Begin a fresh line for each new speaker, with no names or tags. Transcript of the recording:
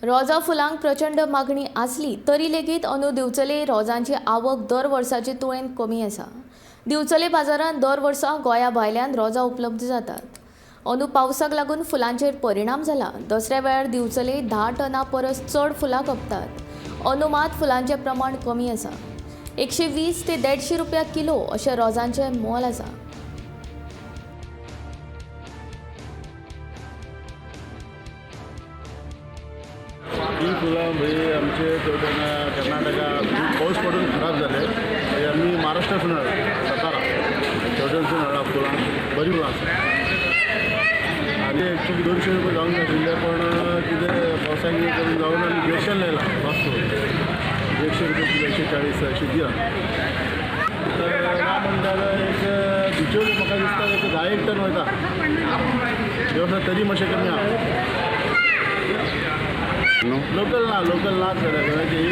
रोजां फुलांक प्रचंड मागणी आसली तरी लेगीत अंदू दिवचले रोजांची आवक दर वर्साचे तुळेन कमी आसा. दिवचले बाजारांत दर वर्सा गोंया भायल्यान रोजां उपलब्ध जातात. अंदू पावसाक लागून फुलांचेर परिणाम जाला. दसऱ्या वेळार दिवचले 10 टना परस चड फुलां खपतात. अंदू मात फुलांचें प्रमाण कमी आसा. 120 ते 150 रुपया किलो अशें रोजांचें मोल आसा.
ही फुलां म्हणजे आमचे कर्नाटका पाऊस पडून खराब झाले. हे आम्ही महाराष्ट्रातून हाडला, सातारा तेवटेनसून हाडला. फुलां बरी फुलां आसा. आनी एक्चुली 200 रुपये जावंक नाशिल्ले, पण कितें पावसाक हे करून जावन आमी देडशेन लायला. वास्तव 150 रुपये किलो, 140 अशें दिला. तर ना म्हणल्यार एक बिचोली म्हाका दिसता एक 10 एक टन वयता देवसा, तरी मातशें कमी आहा. लोकल ना, लोकल ना सर. गोंयाचे ही